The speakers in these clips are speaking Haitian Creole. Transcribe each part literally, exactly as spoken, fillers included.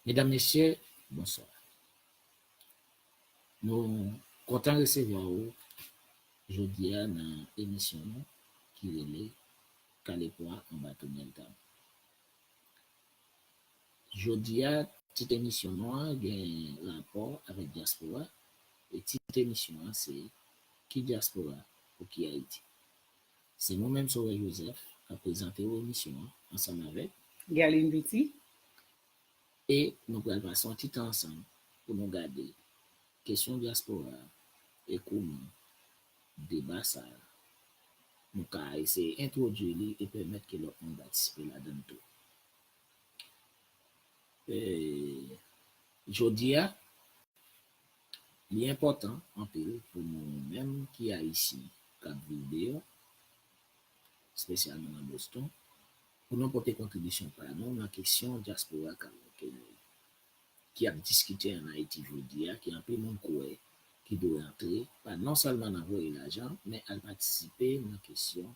Medam, mesye, bonswa. Nou kontan resevwa w jodi a nan emisyon nou ki rele Kale pwa anba tonnèl tab. Jodi a, tit emisyon nou an gen rapò avèk dyaspora, e tit emisyon an se Ki dyaspora pou ki Ayiti? Se mwen menm, Sauveur Joseph, k ap prezante w emisyon an ansanm avèk Guerline Petit. E nou pral pase yon ti tan ansanm pou nou gade kesyon dyaspora a e kouman deba sa a, nou ka eseye entwodui li e pèmèt ke lòt moun patisipe ladan l tou. E, jodi a, li enpòtan anpil pou nou menm ki Ayisyen k ap viv deyò, espesyalman nan Boston, pou nou pote kontribisyon pa nou nan kesyon dyaspora k ap, ke, ki ap diskite ann Ayiti jodi a, ke anpil moun kwè ki dwe antre, pa non sèlman nan voye lajan, men al patisipe nan kesyon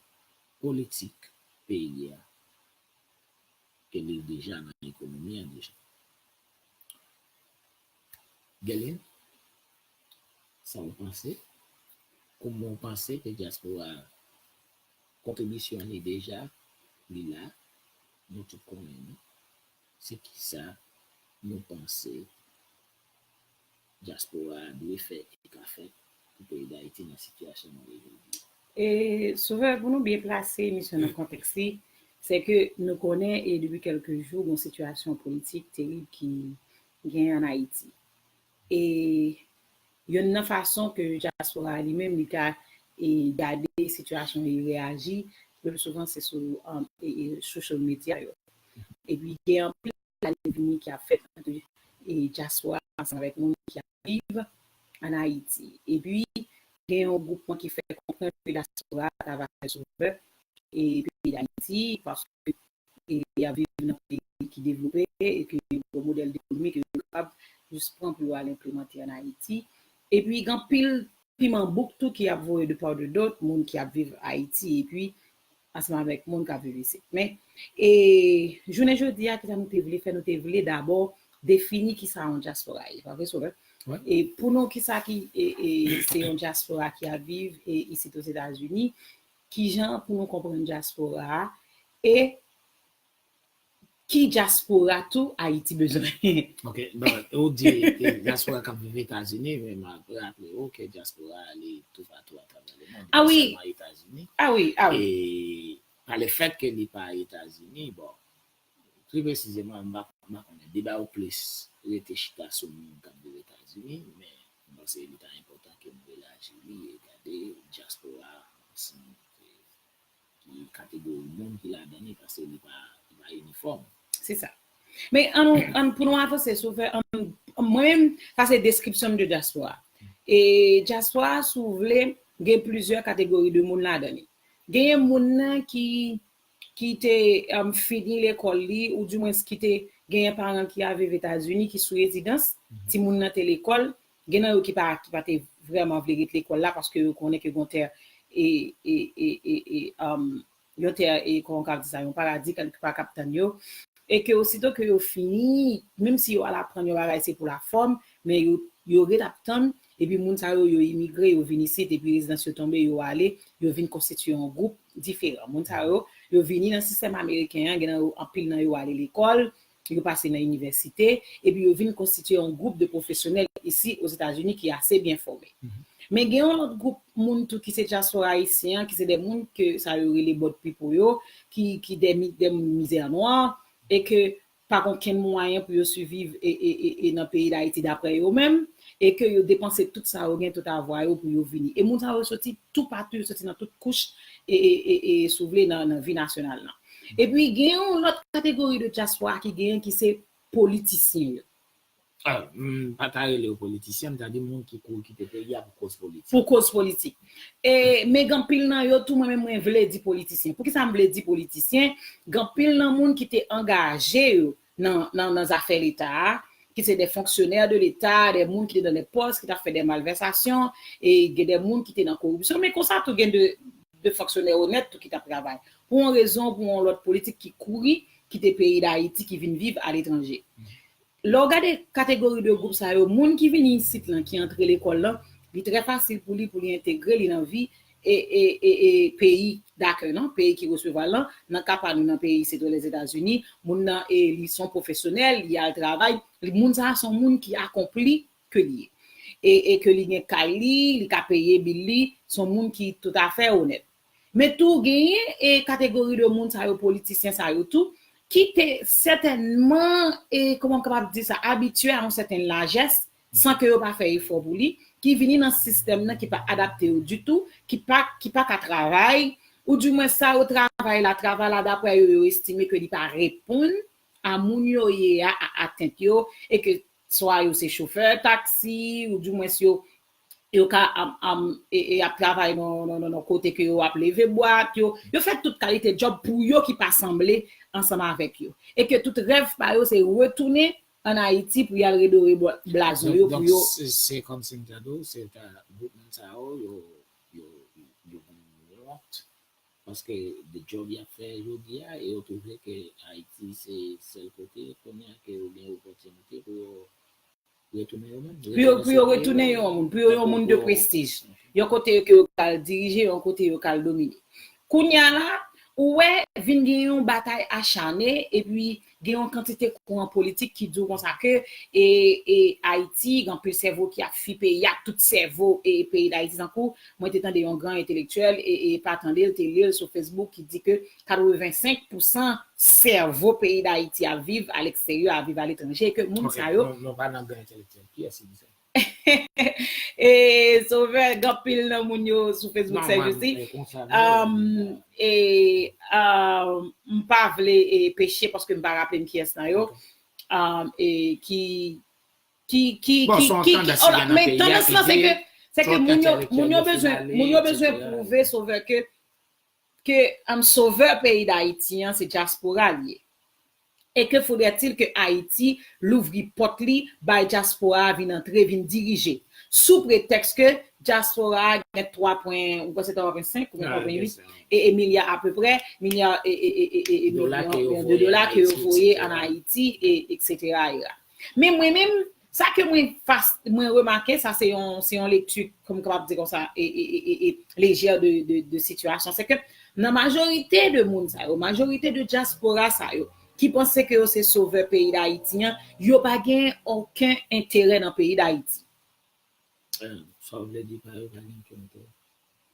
politik peyi a, ke li deja nan ekonomi an deja. Guerline, sa w panse? Kouman w panse ke dyaspora a kontribisyon li deja, li la, nou tout konnen li. Se kisa nou panse dyaspora a dwe fè e ka fè pou peyi Dayiti nan sitiyasyon nou ye jodi a? E, Sauveur, pou nou byen plase emisyon nan kontèks li, se ke nou konnen, e depi kèlke jou, gon sitiyasyon politik terib ki genyen ann Ayiti. E youn nan fason ke dyaspora a li menm, li ka, e, gade sitiyasyon e reyaji, le pli souvan se sou, um, e, e, social media yo. Epi gen anpil ale vini ki ap fèt ant, e, dyaspora ansanm avèk moun ki ap viv ann Ayiti. Epi gen yon gwoupman ki fè konprann ke dyaspora a travay sou pèp e peyi Dayiti, paske, e, y ap viv nan peyi ki devlope e ke yo gen yon modèl dekonomi ke yo kapab jis pran pou yo al enplimante ann Ayiti. Epi gen anpil piman bouk tou ki ap voye de part et d'autre, moun ki ap viv Ayiti epi ansanm avèk moun k ap viv isit. Men, e, jounen jodi a, kisa nou te vle fè? Nou te vle dabò defini kisa yon dyaspora ye, pa vre, Sauveur? Wi. E pou nou, kisa ki, e, e, se yon dyaspora ki ap viv, e, isit Ozetazini, kijan pou nou konprann dyaspora a, e ki dyaspora tou Ayiti bezwen? Ok, bon, ou di, e, dyaspora k ap viv Etazini, men m ap raple w ke dyaspora a li toupatou atravè lemonn, ah wi, sèlman Etazini. Ah wi, ah wi. E pa lefèt ke li pa Etazini, bon, pli presizeman, m pa, m pa konnen, deba yo plis rete chita sou moun k ap viv Etazini, men m panse li ta enpòtan ke nou elaji li e gade dyaspora a ansanm, e, ki kategori moun ki ladan li, paske li pa, li pa inifòm. Se sa. Men ann, ann, pou nou avanse, Sauveur, ann, mwen menm, sa se deskripsyon m de dyaspora. E dyaspora, si w vle, gen plizyè kategori de moun ladan li. Genyen moun nan ki, ki te, um, fini lekòl li, oudimwens ki te genyen paran ki a viv Etazini, ki sou rezidans, timoun nan te lekòl, gen nan yo ki pa, ki pa te vrèman vle ret lekòl la, paske yo konnen ke gon tè, e, e, e, e, e, um, yon tè, e, kòman w ka di sa, yon paradi ki pa k ap tann yo. E ke osito ke yo fini, menm si yo al aprann yon bagay, se pou lafòm, men yo, yo ret ap tann, epi moun sa yo, yo imigre, yo vin isit, epi rezidans yo tonbe, yo ale, yo vin konstitye yon gwoup diferan. Moun sa yo, yo vini nan sistèm ameriken an, gen nan yo, anpil nan yo ale lekòl, yo pase nan inivèsite, epi yo vin konstitye yon gwoup de pwofesyonèl isi Ozetazini ki ase byen fòme. Men gen yon lòt gwoup moun tou ki se dyaspora ayisyen an, ki se de moun ke sa yo rele board people yo, ki, ki de mi-, de moun mizè nwa, e ke pa gen okenn mwayen pou yo siviv e, e, e, e nan peyi Dayiti daprè yo menm, e ke yo depanse tout sa yo gen, tout avwa yo pou yo vini. E moun sa yo soti toupatou, yo soti nan tout kouch, e, e, e, e, si w vle, nan, nan vi nasyonal lan. Epi gen yon lòt kategori de dyaspora ki genyen ki se politisyen yo. Ah, m pa ta rele yo politisyen, m ta di moun ki kouri kite peyi a pou koz politik. Pou koz politik. E, men gen anpil nan yo tou, mwen menm, mwen vle di politisyen. Poukisa m vle di politisyen? Gen anpil nan moun ki te angaje yo nan, nan, nan zafè Leta a, ki se de fonksyonè de Leta, de moun ki te nan de pòs, ki t ap fè de malvèsasyon, e gen de moun ki te nan koripsyon, men konsa tou gen de, de fonksyonè onèt tou ki t ap travay. Pou yon rezon, pou yon lòt, politik ki kouri kite peyi Dayiti, ki vin viv aletranje. Lè w gade kategori de gwoup sa yo, moun ki vini isit lan, ki antre lekòl lan, li trè fasil pou li, pou li entegre li nan vi e, e, e, e peyi dakèy lan, peyi ki resevwa l lan. Nan ka pa nou, nan peyi isit, Lèzetazini, moun nan, e, li se yon pwofesyonèl, li al travay, li, moun sa a se yon moun ki akonpli ke li ye. E, e ke li gen kay li, li ka peye bil li, se yon moun ki toutafè onèt. Men tou, genyen, e, kategori de moun sa yo, politisyen sa yo tou, ki te sètènman, e, kòman m kapab di sa, abitye a yon sèten lajès, san ke yo pa fè efò pou li, ki vini nan sistèm nan ki pa adapte yo ditou, ki pa, ki pa ka travay, oudimwen sa yo travay la, travay la daprè yo, yo estime ke li pa reponn a moun yo ye a, a atant yo, e ke swa yo se chofè taksi, oudimwen yo, yo ka, am, am, e, e ap travay nan, nan, nan, nan kote ke yo ap leve bwat, yo, yo fè tout kalite djòb pou yo ki pa sanble ansanm avèk yo. E ke tout rèv pa yo se retounen ann Ayiti pou y al redore bwa-, blazon yo, pou yo. Donk, se, se kòmsi m ta di w, se ta, gwoup moun sa yo, yo, yo, yo gen wont, paske de djòb y ap fè jodi a, e yo twouve ke Ayiti se sèl kote kounye a ke yo gen opòtinite pou yo retounen yo menm. Pou yo, pou yo retounen yon moun, pou yo yon moun de prestij. Yon kote ke yo ka al dirije, yon kote yo ka al domine. Kounye a la, ou wè, vin gen yon batay achane, epi gen yon kantite kouran politik ki di w konsa ke, e, e, Ayiti, gen anpil sèvo ki ap fi peyi a, tout sèvo, e, peyi Dayiti, tankou, mwen te tande yon gran entelektyèl, e, e pa tande l, te li l sou Facebook, ki di ke katrevensenk pousan sèvo peyi Dayiti ap viv aleksteryè, ap viv aletranje, ke moun sa yo. Ok, nou, nou pa nan gran entelektyèl. Kiyès ki di sa? E, Sovè, gen anpil nan moun yo sou Facebook, sè jousi. Um, e, um, m pa vle, e, peche paske m pa raple m kiyès nan yo. Ok. Um, e ki, ki, ki, bon, ki, se yon ki, tandans ki gen nan peyi a, men tandans lan, se ke, se ke moun yo, moun yo bezwen, moun yo bezwen pwouve Sovè ke, ke, um, Sovè peyi Dayiti an, se dyaspora li ye. E ke faudrait-il ke Ayiti louvri pòt li, bay dyaspora a vin antre, vin dirije. Sou pretèks ke dyaspora a gen twa pwen, ou kwè se twa pwen senk oubyen twa pwen uit, e, e milya apeprè, milya, e, e, e, e, e milyon de dola ke yo voye ann Ayiti, e, etsetera, etsetera. Men mwen menm, sa ke mwen fas-, mwen remake, sa se yon, se yon lekti, kòm m kapab di konsa, e, e, e, e, e lejè de, de, de sitiyasyon, se ke nan majorite de moun sa yo, majorite de dyaspora sa yo, ki panse ke yo se sovè peyi Dayiti an, yo pa gen okenn enterè nan peyi Dayiti. Eh, sa w vle di pa yo pa gen okenn enterè?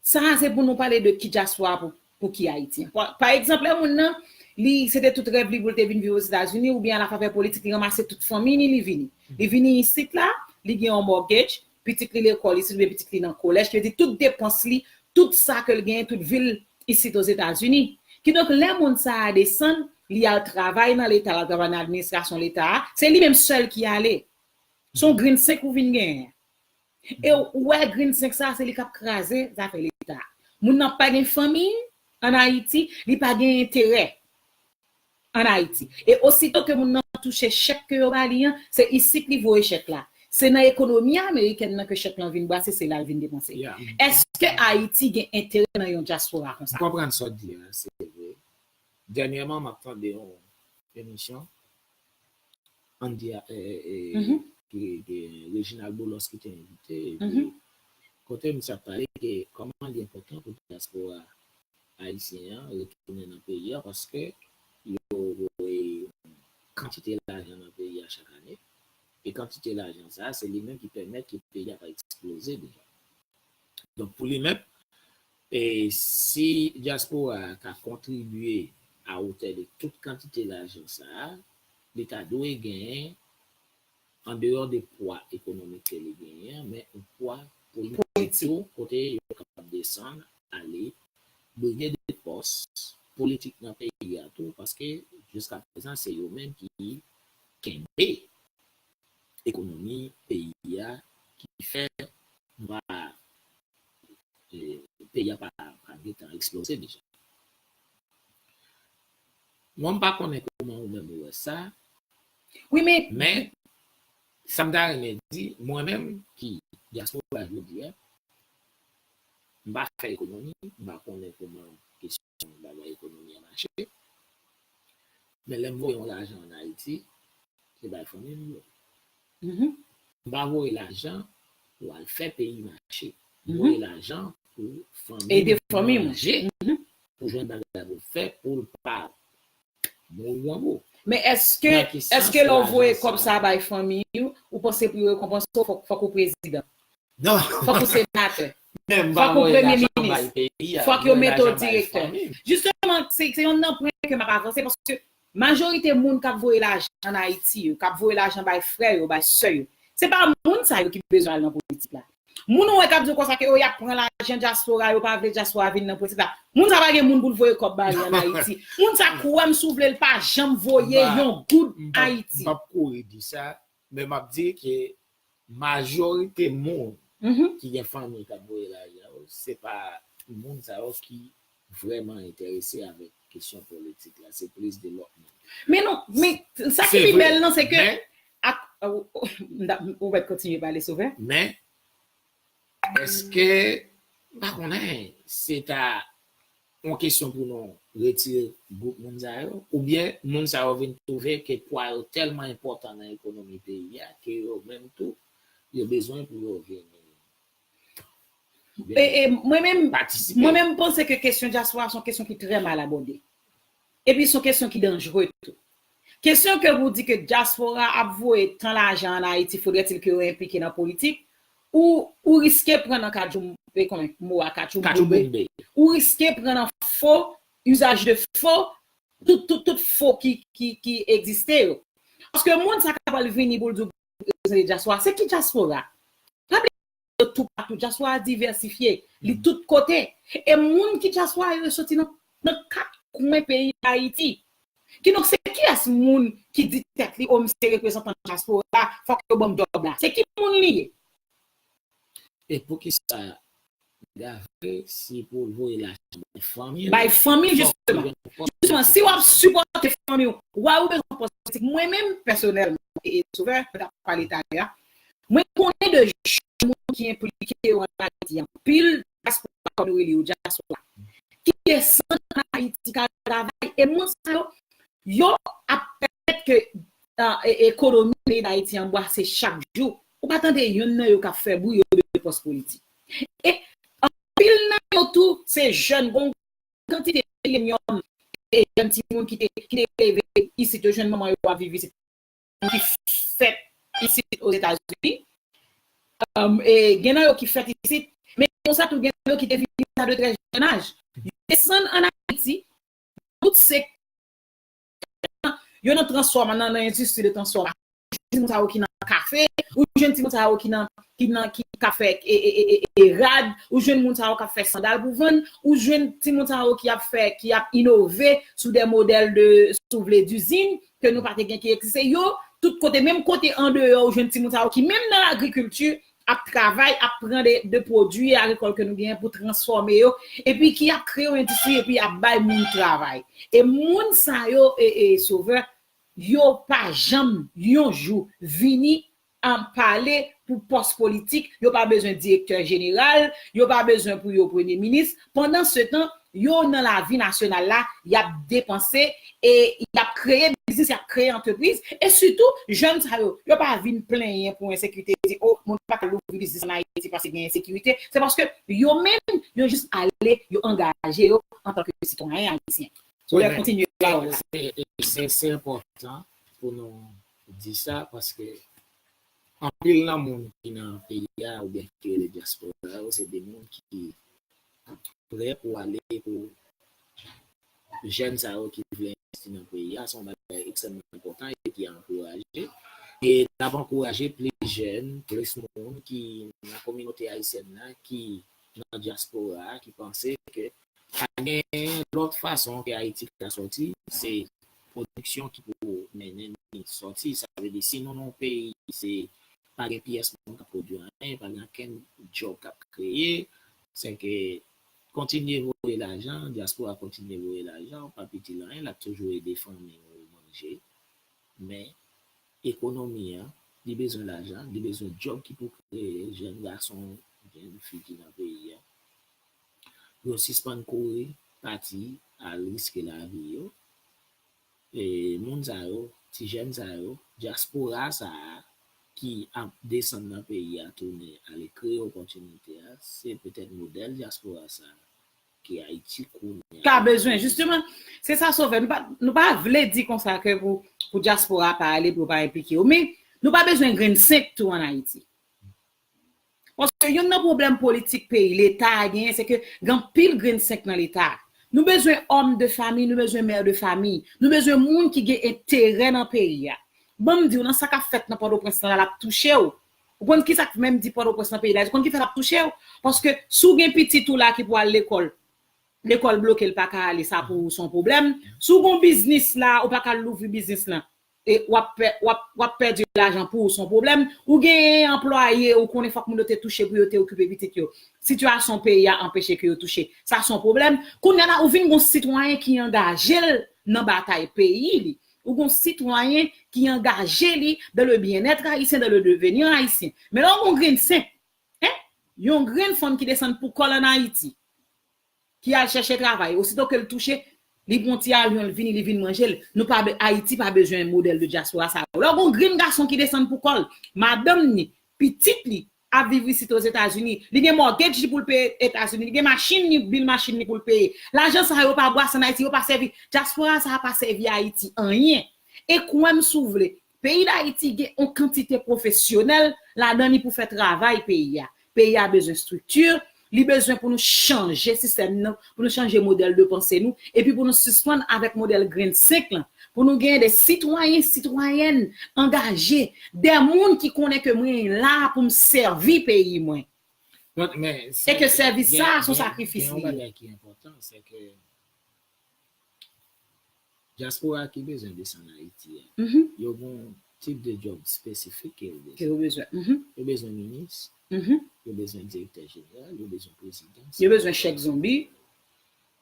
Sa a se pou nou pale de ki dyaspora pou, pou ki Ayiti. Pa, pa egzanp, lè moun nan, li, se te tout rèv li pou l te vin viv Ozetazini, oubyen alafavè politik, li ranmase tout fanmi li, li vini. Li vini isit la, li gen yon mortgage, pitit li lekòl isit, oubyen pitit li nan kolèj, ki vle di tout depans li, tout sa ke l genyen, tout vi l isit Ozetazini. Kidonk, lè moun sa a desann, li al travay nan Leta, l al travay nan administrasyon Leta a, se li menm sèl ki ale. Se yon grenn senk ou vin genyen. E ou wè grenn senk sa, se li k ap kraze zafè Leta. Moun nan pa gen fanmi ann Ayiti, li pa gen enterè ann Ayiti. E osito ke moun nan touche chèk ke yo ba li an, se isit li voye chèk la. Se nan ekonomi amerikèn nan ke chèk lan vin brase, se la l vin depanse. Èske Ayiti gen enterè nan yon dyaspora konsa? M konprann sa w di a, se vre. Dènyèman, m ap tande yon emisyon, Andy, e, e, e, ki, ki Reginald Boulos ki te envite, epi kote misye ap pale ke kòman li enpòtan pou dyaspora ayisyen an retounen nan peyi a, paske yo voye yon kantite lajan nan peyi a chak ane, e kantite lajan sa a, se li menm ki pèmèt ke peyi a pa eksploze deja. Donk, pou li menm, e si dyaspora a ka kontribye a wotè de tout kantite lajan sa a, li ta dwe genyen, andeyò de pwa ekonomik ke li genyen an, men yon pwa politik tou, kote yo kapab desann, ale, bride de pòs politik nan peyi a tou, paske jiskaprezan se yo menm ki kenbe ekonomi peyi a, ki fè nou pa, e, peyi a pa, pa gentan eksploze deja. Mwen, m pa konnen kòman ou menm ou wè sa. Wi, men, men, sa m ta renmen di, mwen menm ki dyaspora jodi a, m pa fè ekonomi, m pa konnen kòman kesyon bagay ekonomi a mache. Men lè m voye yon lajan ann Ayiti, se bay fanmi m yo. M pa voye lajan pou al fè peyi mache. M voye lajan pou fanmi m manje, pou jwenn bagay pou fè, pou l pa mouri nan gou. Men èske, èske lè w voye kòb sa bay fanmi w, ou panse pou yo rekonpanse w, fòk, fòk ou prezidan? Non. Fòk ou senatè. Fòk ou premye minis. Fòk yo mete w direktè. Jisteman, se, se yon nan pwen ke m ap avanse, paske majorite moun k ap voye lajan ann Ayiti yo, k ap voye lajan bay frè yo, bay sè yo, se pa moun sa yo ki bezwen al nan politik la. Moun ou wè k ap di w konsa ke yo, y ap pran lajan dyaspora, yo pa vle dyaspora vin nan politik la. Moun sa pa gen moun pou l voye kòb ba li ann Ayiti. Moun sa kwè m si w vle l pa janm voye yon goud Ayiti. M p ap kouri di sa, men m ap di ke majorite moun ki gen fanmi k ap voye lajan yo, se pa moun sa yo ki vrèman enterese avèk kesyon politik la, se plis de lòt moun. Men non, men sa ki pi bèl lan, se ke ak, ou mèt kontinye pale, Sovè. Men, èske, m pa konnen, se ta yon kesyon pou nou retire gwoup moun sa yo, oubyen moun sa yo vin twouve ke pwa yo tèlman enpòtan nan ekonomi peyi a, ke yo menm tou, yo bezwen pou yo vin E, e, mwen menm, mwen menm, m panse ke kesyon dyaspora se yon kesyon ki trè mal abòde. Epi se yon kesyon ki danjre tou. Kesyon ke pou di ke dyaspora ap voye tan lajan ann Ayiti, faudrait-il ke yo enplike nan politik, ou, ou riske pran nan katchou, e, kòman mo a, katchou boube. Ou riske pran nan fo usage de faux, tout, tout, tout fo ki, ki, ki egziste yo. Paske moun sa k ap al vini pou l di w reprezante dyaspora, se ki dyaspora? Pa bliye yo toupatou, dyaspora a divèsifye, li tout kote. E moun ki dyaspora yo, yo soti nan, nan kat kwen peyi Dayiti. Kidonk, se kiyès moun ki di tèt li, o, m se reprezantan dyaspora, fòk yo ban m djòb la? Se ki moun li ye? E poukisa Gave si pou l voye lajan bay fanmi l. Bay fanmi l, jisteman. Jisteman, si w ap sipòte fanmi w, w a ou bezwen pòs politik. Mwen menm, pèsonèlman, e, e Sovè, mwen t ap pale talè a, mwen konnen de jèn moun ki enplike yo ann Ayiti, anpil dyaspora, kòm nou rele yo, dyaspora, ki desann ann Ayiti, k al travay, e moun sa yo, yo ap pèmèt ke, a, e, ekonomi peyi Dayiti anbwase chak jou. Ou pa tande yonn nan yo k ap fè bri, yo bezwen pòs politik. E anpil nan yo tou, se jèn, gon kantite milenyòm, e jèn timoun ki te, ki te leve isit, yo jwenn manman yo ap viv isit, ki fèt isit Ozetazini. Um, e gen nan yo ki fèt isit, men konsa tou gen nan yo ki te vini sa de trè jèn aj. Yo desann ann Ayiti, tout sektè, yo nan transfòma-, nan, nan endistri de transfòmasyon. Ou jwenn timoun sa yo ki nan kafe, ou jwenn timoun sa yo ki nan, ki nan, ki ka fè, e, e, e, e, e, rad, ou jwenn moun sa yo k ap fè sandal pou vann, ou jwenn timoun sa yo ki ap fè, ki ap inove sou de modèl de, si w vle, dizin ke nou pa te gen ki egziste. Yo, tout kote, menm kote andeyò, ou jwenn timoun sa yo ki menm nan lagrikilti, ap travay, ap pran de, de pwodui agrikòl ke nou genyen pou transfòme yo, epi ki ap kreye yon endistri, epi ap bay moun travay. E moun sa yo, e, e, Sovè, yo pa janm, yon jou, vini an pale pou pòs politik, yo pa bezwen direktè jeneral, yo pa bezwen pou yo premye minis. Pandansetan, yo nan lavi nasyonal la, y ap depanse e y ap kreye biznis, y ap kreye antrepriz. E sitou, jèn sa yo, yo pa vin plenyen pou ensekirite, di, o, moun pa ka louvri biznis ann Ayiti paske gen ensekirite. Se paske yo menm, yo jis ale, yo angaje yo antanke sitwayen ayisyen. Sovè, kontinye pawòl la. Se, se, se enpòtan pou nou di sa, paske anpil nan moun ki nan peyi a oubyen ki rele dyaspora yo, se de moun ki prè pou ale, pou jèn sa yo ki vle envesti nan peyi a, se yon bagay ekstrèmman enpòtan e ki a ankouraje. E n ap ankouraje plis jèn, plis moun ki nan kominote ayisyèn nan, ki nan dyaspora a, ki panse ke pa gen lòt fason ke Ayiti ka sòti, se pwodiksyon ki pou mennen li sòti. Sa vle di, si nou nan yon peyi, se pa gen pyès moun k ap pwodui anyen, pa gen okenn djòb k ap kreye, se ke kontinye voye lajan, dyaspora kontinye voye lajan, ou p ap itil anyen, l ap toujou ede fanmi ou manje. Men, ekonomi an, li bezwen lajan, li bezwen djòb ki pou kreye, jèn gason, jèn fi ki nan peyi a. Yo sispann kouri, pati, al riske lavi yo. E moun sa yo, ti jèn sa yo, dyaspora sa a ki ap desann nan peyi a tounen ale kreye opòtinite a, se petèt modèl dyaspora sa a ke Ayiti kounye a ka bezwen. Jisteman, se sa Sovè, nou pa, nou pa vle di konsa ke pou, pou dyaspora pa ale, pou yo pa enplike yo, men nou pa bezwen grenn senk tou ann Ayiti. Paske youn nan pwoblèm politik peyi, Leta a genyen, se ke gen anpil grenn senk nan Leta a. Nou bezwen òm de fami, nou bezwen mè de fami, nou bezwen moun ki gen enterè nan peyi a. Ban m di w, nan sa k ap fèt nan Pòtoprens lan, l ap touche w. Ou konn ki sa k menm di Pòtoprens nan peyi la, ou konn ki fè l ap touche w? Paske si w gen pitit ou la ki pou al lekòl, lekòl bloke, l pa ka ale, sa pou ou se yon pwoblèm. Si w gen yon biznis la, ou pa ka louvri biznis lan, e w ap pè-, w ap, w ap pèdi lajan pou ou, se yon pwoblèm. Ou genyen anplwaye, ou konnen fòk moun yo te touche pou yo te okipe pitit yo. Sitiyasyon peyi a anpeche ke yo touche. Sa se yon pwoblèm. Kounye a la, ou vin gen yon sitwayen ki angaje l nan batay peyi li. Ou gen yon sitwayen ki angaje li dans le bien-être haïtien, dans le devenir haïtien. Men lè w gen yon grenn senk, en, yon grenn fanm ki desann pou kò l ann Ayiti, ki al chèche travay, osito ke l touche, li pran ti avyon, l vini, li vin manje l. Nou pa be-, Ayiti pa bezwen modèl de dyaspora sa yo. Lè w gen yon grenn gason ki desann pou kò l, madanm ni, pitit li ap viv isit Ozetazini, li gen mortgage li pou l peye Etazini, li gen machin ni, bil machin ni pou l peye. Lajan sa yo pa brase ann Ayiti, yo pa sèvi, dyaspora sa a pa sèvi Ayiti anyen. E kwè m si w vle, peyi Dayiti gen yon kantite pwofesyonèl ladan li pou fè travay peyi a. Peyi a bezwen estrikti, li bezwen pou nou chanje sistèm nan, pou nou chanje modèl de panse nou, epi pou nou sispann avèk modèl grenn senk lan, pou nou genyen de sitwayen, sitwayèn angaje, de moun ki konnen ke mwen la pou m sèvi peyi mwen. Bon, men, e ke sèvis sa se yon sakrifis li ye. Gen yon bagay ki enpòtan, se ke dyaspora ki bezwen desann Ayiti a, yo gen yon tip de djòb espesifik ke yo bezwen. Ke yo bezwen. Yo bezwen minis, yo bezwen direktè jeneral, yo bezwen prezidan. Yo bezwen chèk zonbi.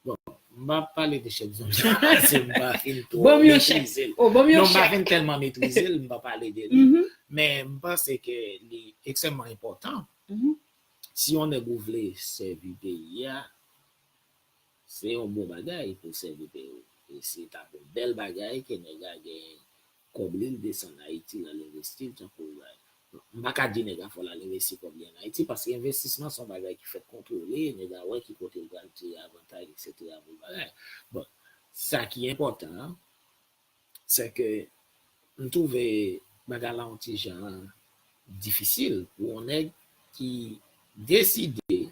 Bon, m pa pale de chèk zonbi la, paske m pa fin twò metrize l. Non, m pa fin tèlman metrize l, m pa pale de li. Men m panse ke li ekstrèmman enpòtan. Si yon nèg ou vle sèvi peyi a, se yon bon bagay pou sèvi peyi w. E se t ap yon bèl bagay ke nèg la gen kòb li, l desann Ayiti, l al envesti l tankou l bay. M pa ka di nèg la fò l al envesti kòb li ann Ayiti, paske envestisman se yon bagay ki fèt kontwole, nèg la wè ki kote l pral tire avantaj, etsetera pou l bagay. Bon, sa ki enpòtan an, se ke m twouve bagay la yon ti jan difisil pou yon nèg ki deside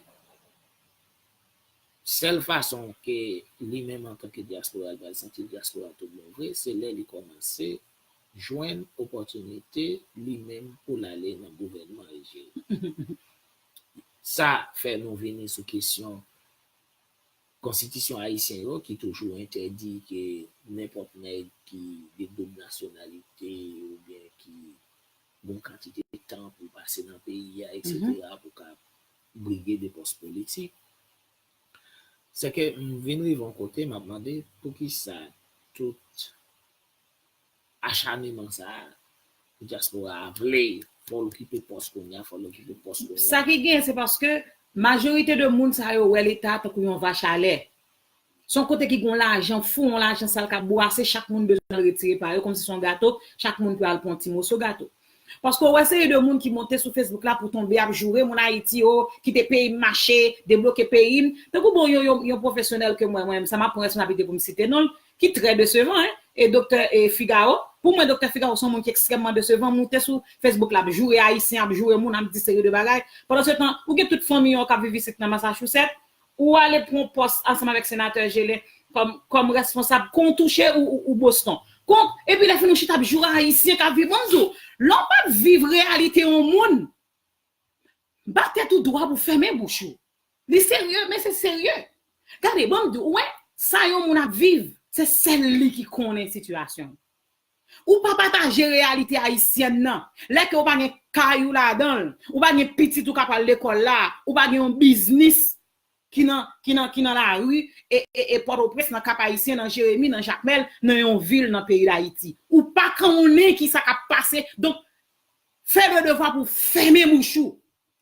sèl fason ke li menm antanke dyaspora l pral santi l dyaspora tout bon vre, se lè li kòmanse jwenn opòtinite li menm pou l ale nan gouvènman e jere. Sa fè nou vini sou kesyon konstitisyon ayisyen yo ki toujou entèdi ke nenpòt nèg ki de doub nasyonalite oubyen ki gen yon kantite tan pou pase nan peyi a, etsetera, pou ka brige de pòs politik. Se ke m vin rive yon kote, m ap mande poukisa tout achaneman sa a pou dyaspora a vle, fò l okipe pòs kounye a, fò l okipe pòs kounye a. Sa ki gen, se paske majorite de moun sa yo wè Leta tankou yon vach a lè. Se yon kote ki gen yon lajan fou, yon lajan sal k ap bwase, chak moun bezwen al retire pa yo, kòmsi se yon gato, chak moun pou al pran yon ti moso gato. Paske w wè seri de moun ki monte sou Facebook la pou tonbe ap joure moun Ayiti, o, kite peyi m mache, debloke peyi m. Tankou bon, yon, yon, yon pwofesyonèl ke mwen, mwen, sa m ap pran responsablite pou m site non l, ki trè desevan, en, e doktè, e, Figaro. Pou mwen, doktè Figaro se yon moun ki ekstrèmman desevan, moute sou Facebook la, ap joure Ayisyen, ap joure moun, ap di seri de bagay. Pandan se tan, ou gen tout fanmi w k ap viv isit nan Massachusetts, ou ale pran pòs ansanm avèk senatè Gelin kòm, kòm responsab, kon w touche ou, ou, ou Boston. Kon, epi lè fini w chita ap joure Ayisyen k ap viv, ban m di w, lè w p ap viv reyalite yon moun, ba tèt ou dwa pou fèmen bouch ou. Li serye, men se serye. Gade, ban m di w, ou wè, sa yon moun ap viv, se sèl li ki konnen sitiyasyon l. Ou pa pataje reyalite ayisyèn nan. Lè ke w pa gen kay ou ladan l, ou pa gen pitit ou k ap al lekòl la, ou pa gen yon biznis ki nan, ki nan, ki nan lari, e, e, e Pòtoprens, nan Kap Ayisyen, nan Jeremi, nan Jakmèl, nan yon vil nan peyi Dayiti. Ou pa konnen ki sa k ap pase. Donk, fè de devwa pou w fèmen bouch ou.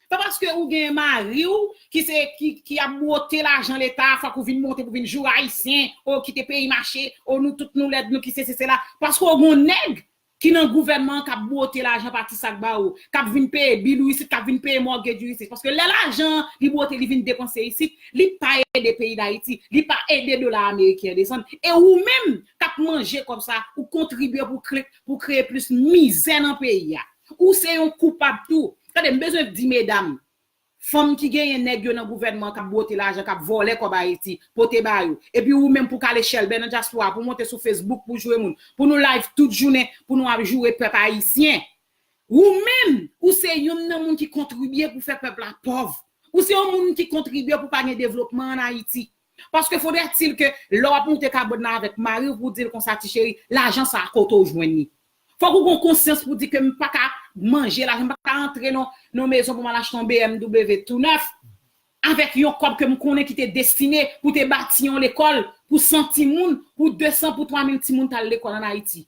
Pa paske ou gen mari w ki se, ki, ki ap bwote lajan Leta, fòk ou vin monte pou vin joure Ayisyen, o kite peyi mache, o nou tout nou lèd, nou ki sesi sela. Paske w gen yon nèg ki nan gouvènman an k ap bwote lajan pa ti sa k ba ou, k ap vin peye bil ou isit, k ap vin peye mortgage ou isit. Paske lè lajan an, li bwote, li vin depanse isit, li pa ede peyi Dayiti, li pa ede dola ameriken an desann. E ou menm k ap manje kòb sa, ou kontribye pou kre-, pou kreye plis mizè nan peyi a. Ou se yon koupab tou. Tande, m bezwen di medam, fanm ki genyen nèg yo nan gouvènman k ap bwote lajan, k ap vòlè kòb Ayiti, pote ba yo. Epi ou menm pou k al chèlbè nan dyaspora, pou monte sou Facebook, pou jwe moun, pou nou live tout jounen, pou nou ap joure pèp ayisyen. Ou menm, ou se youn nan moun ki kontribye pou fè pèp la pòv. Ou se yon moun ki kontribye pou pa gen devlopman ann Ayiti. Paske faudrait-il ke lè w ap moute kabòn nan avèk mari w pou w di l konsa, ti cheri, lajan sa a kote w jwenn li? Fòk ou gon konsyans pou di ke m pa ka manje lajan, m pa ka antre nan, nan mezon pou m al achte yon B M W tou nèf avèk yon kòb ke m konnen ki te destine pou te bati yon lekòl pou san timoun, pou de san, pou twa mil timoun t al lekòl ann Ayiti.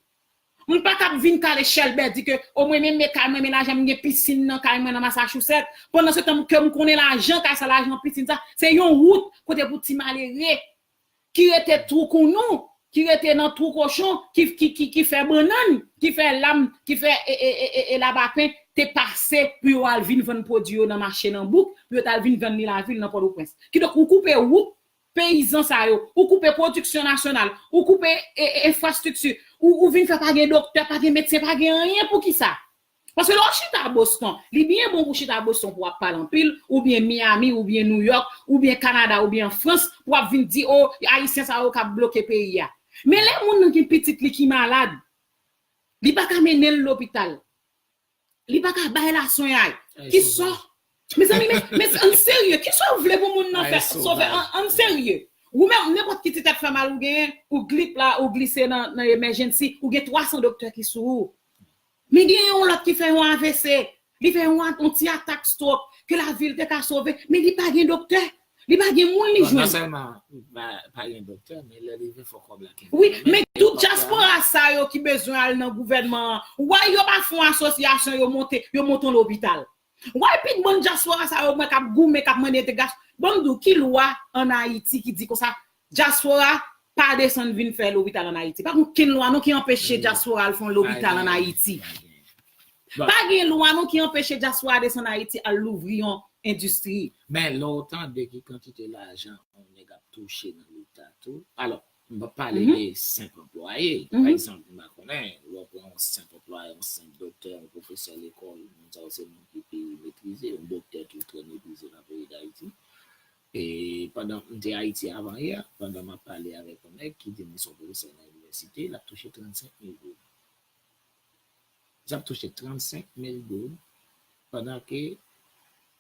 M pa ka vin kale chèlbè di ke o mwen menm men kay mwen, men lajan m gen pisin nan kay mwen nan Massachusetts. Pandan se tan ke m konnen lajan kay sa, lajan pisin sa, se yon wout kote pou ti malere ki rete twou kounou, ki rete nan twou kochon, ki, ki, ki, ki fè bannann, ki fè lam, ki fè e, e, e, e, e labapen te pase pou yo al vin vann pwodui yo nan mache nan bouk, pou yo t al vin vann li lavil nan Pòtoprens. Kidonk, ou koupe wout peyizan sa yo, ou koupe pwodiksyon nasyonal, ou koupe e, e, enfrastrikti, ou, ou vin fè pa gen doktè, pa gen medsen, pa gen anyen. Poukisa? Paske lè w chita Boston, li byen bon pou chita Boston pou w ap pale anpil, oubyen Miami, oubyen New York, oubyen Kanada, oubyen an Frans, pou w ap vin di, o, Ayisyen sa yo k ap bloke peyi a. Men lè moun nan gen pitit li ki malad, li pa ka mennen l lopital, li pa ka bay laswenyay. Ki sò? Mezanmi, men, men ann serye, ki sò w vle pou moun nan fè sove? Ann, ann serye. Ou menm, nenpòt ki ti tèt fè mal ou genyen, ou glip la, ou glise nan, nan emergency, ou gen twa san doktè ki sou ou. Men gen yon lòt ki fè yon A V C, li fè yon, yon ti atak stroke, ke lavi l te ka sove, men li pa gen doktè, li pa gen moun li jwenn. Non sèlman pa, pa gen doktè, men lè li vin fò kòb la kenbe. Wi, men tout dyaspora sa yo ki bezwen al nan gouvènman an, why yo pa fè yon asosyasyon, yo monte, yo monte yon lopital? Why pit bann dyaspora sa yo mwen k ap goumen, k ap mande entegrasyon? Ban m di w, ki lwa ann Ayiti ki di konsa, dyaspora pa desann vin fè lopital ann Ayiti? Pa gen okenn lwa non ki anpeche dyaspora al fè yon lopital ann Ayiti. Pa gen lwa non ki anpeche dyaspora desann Ayiti al louvri yon endistri. Men lè w tande ki kantite lajan yon nèg ap touche nan Leta tou, alò, m p ap pale de senp anplwaye. Pa egzanp, m pa konnen, lè w pran yon senp anplwaye, yon senp doktè, yon pwofesè lekòl, moun sa yo se moun ki pi metrize, yon doktè tou trè metrize nan peyi Dayiti. E pandan m te Ayiti avan yè, pandan m ap pale avèk yon nèg ki di m li se yon pwofesè nan inivèsite, l ap touche trannsenk mil goud. L ap touche trannsenk mil goud, pandan ke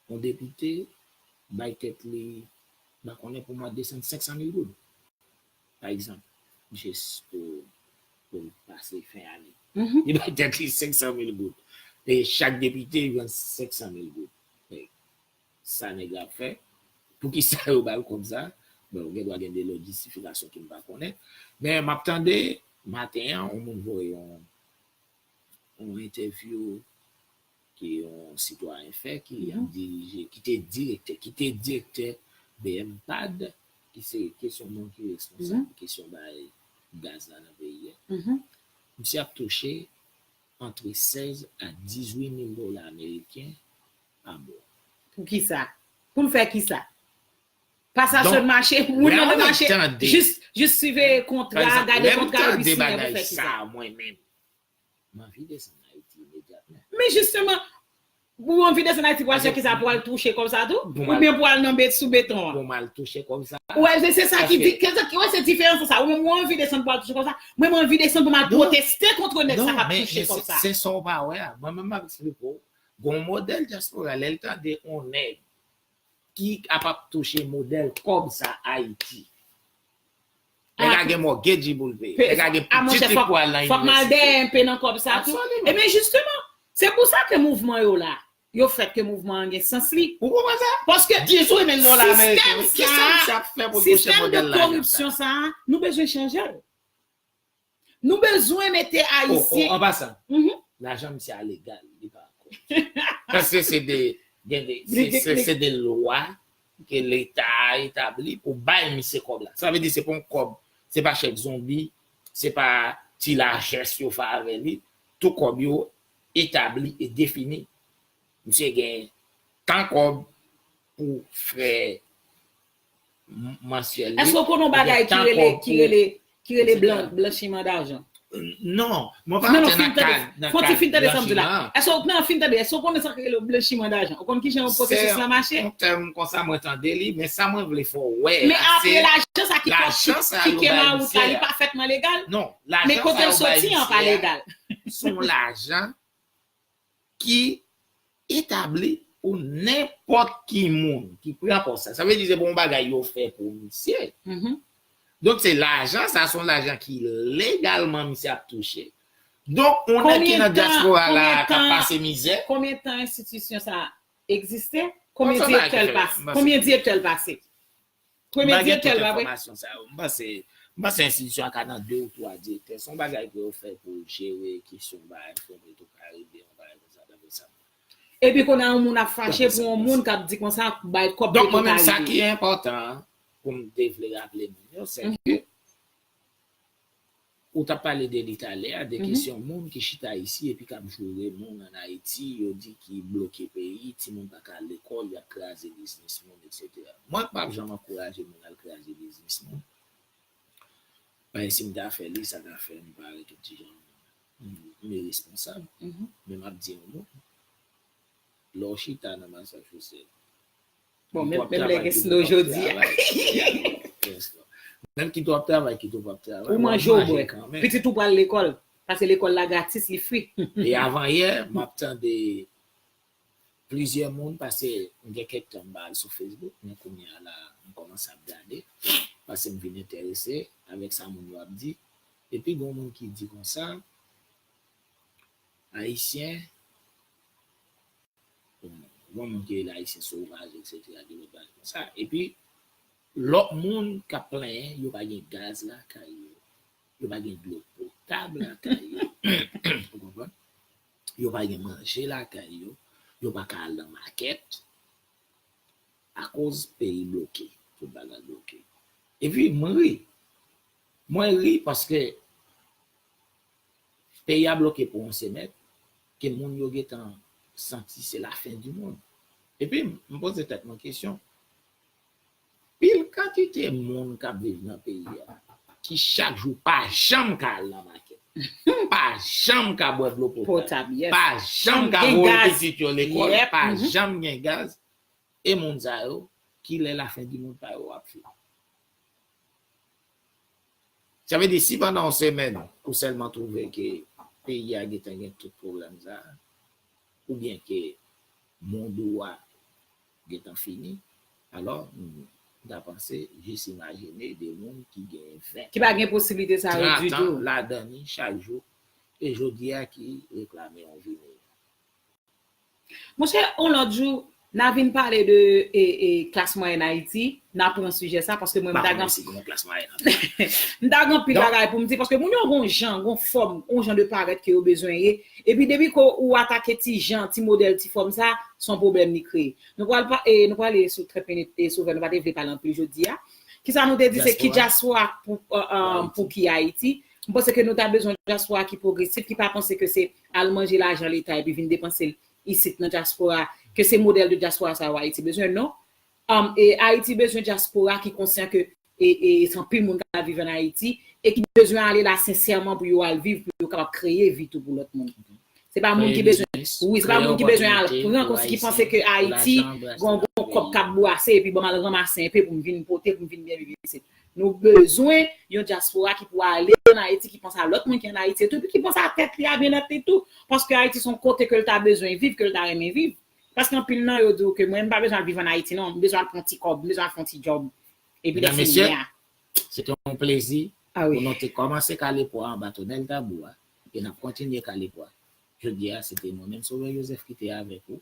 yon depite bay tèt li, m pa konnen pou mwa desanm, senk san mil goud, pa egzanp, jis pou, pou l pase fen ane. Li bay tèt li senk san mil goud. E chak depite jwenn senk san mil goud. Men, sa nèg la ap fè? Poukisa yo ba l kòb sa? Bon, gen dwa gen de lòt jistifikasyon ke m pa konnen. Men m ap tande maten an, yon moun voye yon, yon entèvyou ke yon sitwayen fè ki ap dirije, ki te direktè, ki te direktè B M pad, ki se kesyon moun ki responsab kesyon bay gaz la nan peyi a. Misye ap touche antre sèz a dizuit mil dola ameriken pa mwa. Poukisa? Pou l fè kisa? Pasasyon mache, moun nan mache, jis, jis siveye kontra, gade kontra, epi siyen pou fè kisa? Mwen menm, m anvi desann Ayiti imedyatman. Men jisteman, ou anvi desann Ayiti pou al fè kisa? Pou al touche kòb sa tou? Oubyen pou al nan bet sou beton an? Pou m al touche kòb sa. Wè, se, se sa ki di, wè, se diferans sa. Ou menm ou anvi desann pou al touche kòb sa. Mwen, mwen anvi desann pou m al pwoteste kont nèg sa k ap touche kòb sa. Se sa w pa wè a. Mwen menm m ap eksplike w. Gon modèl dyaspora, lè l tande yon nèg ki ap ap touche modèl kòb sa Ayiti. Nèg la gen mortgage pou l peye. Nèg la gen pitit li pou al nan inivèsite. Fòk m al dèyè enpe nan kòb sa tou. Ebyen, jisteman, se pou sa ke mouvman yo la. Yo fèt ke mouvman an gen sans li. Ou konprann sa? Paske sistèm sa a, sistèm de koripsyon sa a, nou bezwen chanje l. Nou bezwen mete Ayisyen. An pasan, lajan misye a legal, li pa ankò. Paske se de, gen de, se, se, se de lwa ke Leta a etabli pou bay misye kòb la. Sa vle di se pa yon kòb, se pa chèk zonbi, se pa ti lajès yo fè avè li. tout kòb yo etabli e defini. Misye gen tan kòb pou frè mansyèl li. Èske w konnen yon bagay ki rele, ki rele, ki rele blan-, blanchiman dajan? Non, mwen pa antre nan kad, nan kad blanchiman. Fon ti fin tande sa m di la. Èske w, non, fin tande, èske w konnen sa ki rele blanchiman dajan? Ou konn kijan yon pwosesis la mache? Se yon tèm konsa mwen tande li, men sa mwen vle fè w wè, men apre lajan sa ki kòb ki kenbe wout la, li pa fètman legal? Non, lajan sa yo bay misye a, se yon lajan ki etabli pou nenpòt ki moun ki pran pòs sa. Sa vle di se pa yon bagay yo fè pou misye. Donk, se lajan sa, se yon lajan ki legalman misye ap touche. Donk, yon nèg ki nan dyaspora la k ap pase mizè. Konbyen tan enstitisyon sa egziste? Konbyen direktè l pase? Konbyen direktè l pase? Premye direktè l, pa vre? M pa gen tout enfòmasyon sa yo. M panse, m panse enstitisyon an ka nan de ou twa direktè. Se yon bagay ke yo fè pou jere kesyon ba enfòme tou ka rive yon bagay konsa, dapre sa. Epi kounye a yon moun ap fache pou yon moun k ap di konsa, bay kòb. Donk, mwen menm, sa ki enpòtan pou m te vle raple moun yo, se ke ou t ap pale de li talè a, de kesyon moun ki chita isi epi k ap joure moun ann Ayiti, yo di ki bloke peyi, timoun pa ka al lekòl, y ap kraze biznis moun, etsetera. Mwen, m p ap janm ankouraje moun al kraze biznis moun. Paske si m ta fè li, sa ta fè m parèt yon ti jan, m, m iresponsab. Men m ap di yon mo. Lè w chita nan Massachusetts, bon, menm, menm lè gen snow jodi a. Menm kit w ap travay, kit w p ap travay, ou manje, w bwè. Pitit ou pral lekòl, paske lekòl la gratis, li fri. E avanyè, m ap tande plizyè moun, paske m gen kèk tan m pa al sou Facebook, men kounye a la, m kòmanse ap gade, paske m vin enterese avèk sa moun yo ap di. Epi gen yon moun ki di konsa, Ayisyen, bon, gen moun ki rele Ayisyen sovaj, etsetera, gen lòt bagay konsa. Epi, lòt moun k ap plenyen, yo pa gen gaz lakay yo, yo pa gen dlo potab lakay yo, ou konprann? Yo pa gen manje lakay yo, yo pa ka al nan makèt, akoz peyi bloke, tout bagay bloke. Epi, mwen ri. Mwen ri paske peyi a bloke pou yon semèn, ke moun yo gentan santi se lafen di mond. Epi, m poze tèt mwen kesyon, pil kantite moun k ap viv nan peyi a, ki chak jou pa janm ka al nan makèt, pa janm ka bwè dlo potab, pa janm ka voye pitit yo lekòl, pa janm gen gaz, e moun sa yo, kilè lafen di mond pa yo ap fini? Sa vle di, si pandan yon semèn, ou sèlman twouve ke peyi a gentan gen tout pwoblèm sa, oubyen ke mond ou a gentan fini, alò, m ta panse, jis imajine de moun ki gen ven, ki pa gen posiblite sa yo ditou, trant an ladan li chak jou, e jodi a ki reklame yon vi meyè. Monchè, yon lòt jou, n a vin pale de, e, e, klas mwayèn Ayiti, n a pran sijè sa, paske mwen, m ta gen, m ta gen anpil bagay pou m di, paske moun yo gon jan, gon fòm, yon jan de parèt ke yo bezwen ye. Epi depi ke ou atake ti jan, ti modèl, ti fòm sa, se yon pwoblèm li kreye. Nou pral pa, e, nou prale sou trant minit, e, Sovè, nou pa te vle pale anpil jodi a. Kisa nou te di, se ki dyaspora pou, e, e, pou ki Ayiti? M panse ke nou ta bezwen dyaspora ki pwogresif, ki pa panse ke se al manje lajan Leta epi vin depanse l isit nan dyaspora, ke se modèl de dyaspora sa yo Ayiti bezwen, non. Um, e Ayiti bezwen dyaspora ki konsyan ke, e, e, se anpil moun k ap viv ann Ayiti e ki bezwen ale la sensèman pou yo al viv, pou yo kapab kreye vi tou pou lòt moun. Se pa moun ki bezwen, wi, se pa moun ki bezwen al pran, kòmsi ki panse ke Ayiti gon, gon kòb k ap bwase epi ban m al ranmase enpe pou m vin pote, pou m vin byen viv isit. Nou bezwen yon dyaspora ki pou ale ann Ayiti, ki panse a lòt moun ki ann Ayiti, epi ki panse a tèt li, a byennèt li tou. Paske Ayiti se yon kote ke l ta bezwen viv, ke l ta renmen viv. Paske anpil nan yo di w ke mwen, m pa bezwen al viv ann Ayiti, non. M bezwen al pran ti kòb, m bezwen al fè yon ti djòb. Epi lè fini a. Se te yon plezi pou nou te kòmanse kale pwa anba tonèl Tabou a, e n ap kontinye kale pwa. Jodi a, se te mwen menm, Sovè Joseph, ki te avèk ou.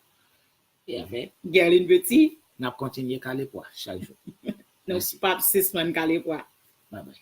E avèk Guerline Petit. N ap kontinye kale pwa chak jou. Nou p ap sispann kale pwa. Babay.